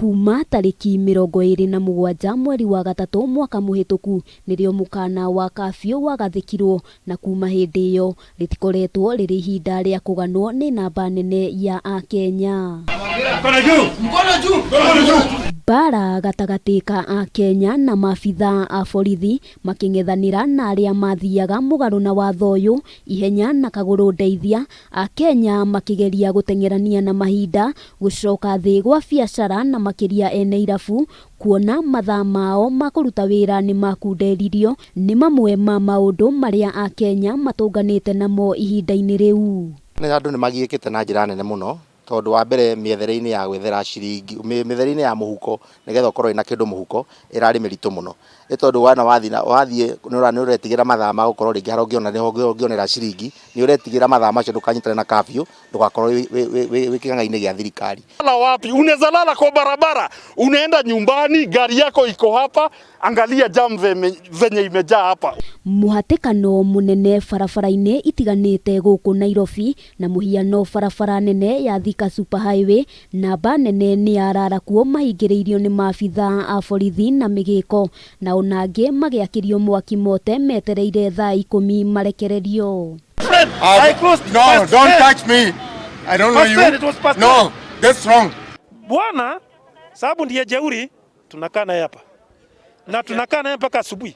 Kuma tarĩki 27 mweri wa gatatũ mwaka mũhĩtũku nĩrĩo mũkana wa kabiũ wagathĩkirwo na kuma hĩndĩ ĩyo rĩtikoretwo rĩrĩ ihinda rĩa kũganwo nĩ namba nene ya Akenya. Mbara gatagatĩ ka Akenya na maabithaa a borithi makĩng'ethanĩra na arĩa mathiaga mũgarũ na watho ũyũ ihenya na kagũrũ ndeithia, Akenya makĩgeria gũteng'erania na mahinda, gũcoka thĩ gwa biacara na makĩria ene irabu kuona mathaa mao ma kũruta wĩra nĩ makunderirio nĩ mamwe ma maũndũ marĩa Akenya matũnganĩte namo ihinda-inĩ rĩu. Andũ nĩ magiĩkĩte na njĩra nene mũno tondũ wa mbere mĩethere-inĩ ya gwethera ciringi, mĩethere-inĩ ya mũhuko nĩgetha ũkorwo wĩna kĩndũ mũhuko ĩrarĩ mĩritũ mũno. Nĩ tondũ wona wathiĩ wathiĩ nĩ ũretigĩra mathaa ma gũkorwo rĩngĩ harĩa ũngĩona nĩho ũngĩonera ciringi, nĩ ũretigĩra mathaa macio ndũkanyitane na curfew ndũgakorwo wĩ kĩng'ang'a-inĩ gĩa thirikari. Lala wapi? Unaweza lala kwa barabara, unaenda nyumbani, gari yako iko hapa, angalia jam venye imejaa hapa. Mũhatĩkano mũnene barabara-inĩ itiganĩte gũkũ Nairobi na mũhiano barabara nene ya Thika Super Highway, namba nene nĩ ya ararakuo mahingĩrĩirio nĩ maabithaa a borithi na mĩgĩko na ona angĩ magĩakĩrio mwaki mote metereire thaa ikũmi marekererio. I closed No, past don't 10. touch me. I don't know Past you. 10, it was past No, that's wrong. Bwana sababu ndiye jeuri, tunakaa naye hapa na tunakaa naye mpaka asubuhi,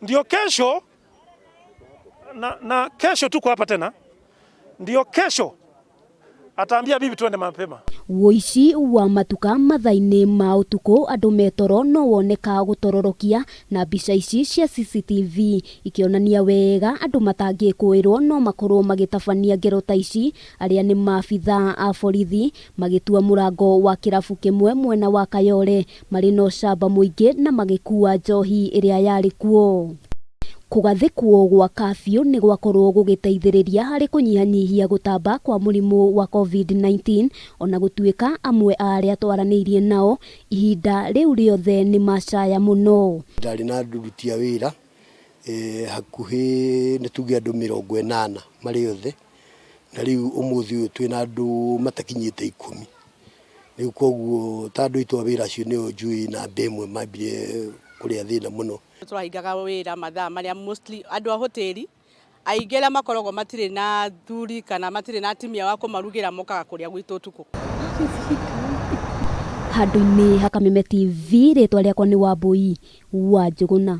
ndio kesho na kesho tuko hapa tena, ndio kesho ataambia bibi tuende mapema. Wũici wa matuka mathaa-inĩ ma ũtukũ andũ metoro no woneka gũtororokia na mbica ici cia CCTV ikĩonania wega andũ matangĩkũĩrwo no makorwo magĩtabania ngero ta ici arĩa nĩ maabithaa a borithi magĩtua mũrango wa kĩrabu kĩmwe mwena wa Kayole marĩ na ũcamba mũingĩ na magĩkua njohi ĩrĩa yarĩ kuo. Kũgathĩkwo gwa kabiũ nĩ gwakorwo gũgĩteithĩrĩria harĩ kũnyihanyihia gũtamba kwa mũrimũ wa COVID-19 ona gũtuĩka amwe a arĩa twaranĩirie nao ihinda rĩu rĩothe nĩ macaya mũno. Ndarĩ na aruti a wĩra hakuhĩ nĩ tuge andũ 80 marĩ othe, na rĩu ũmũthĩ ũyũ twĩna andũ matakinyĩte 10. Rĩu koguo ta andũ aitũ a wĩra acio nĩo njũĩ namba ĩmwe mambirie kũrĩa thĩna mũno. Tũrahingaga wĩra mathaa marĩa mostly andũ a hoteli aingĩ arĩa makoragwo matirĩ na thuri kana matirĩ na atumia wa kũmarugĩra mokaga kũrĩa gwitũ ũtukũ. Handũ-inĩ ha Kameme TV rĩtwa rĩakwa nĩ Wambui wa Njũgũna.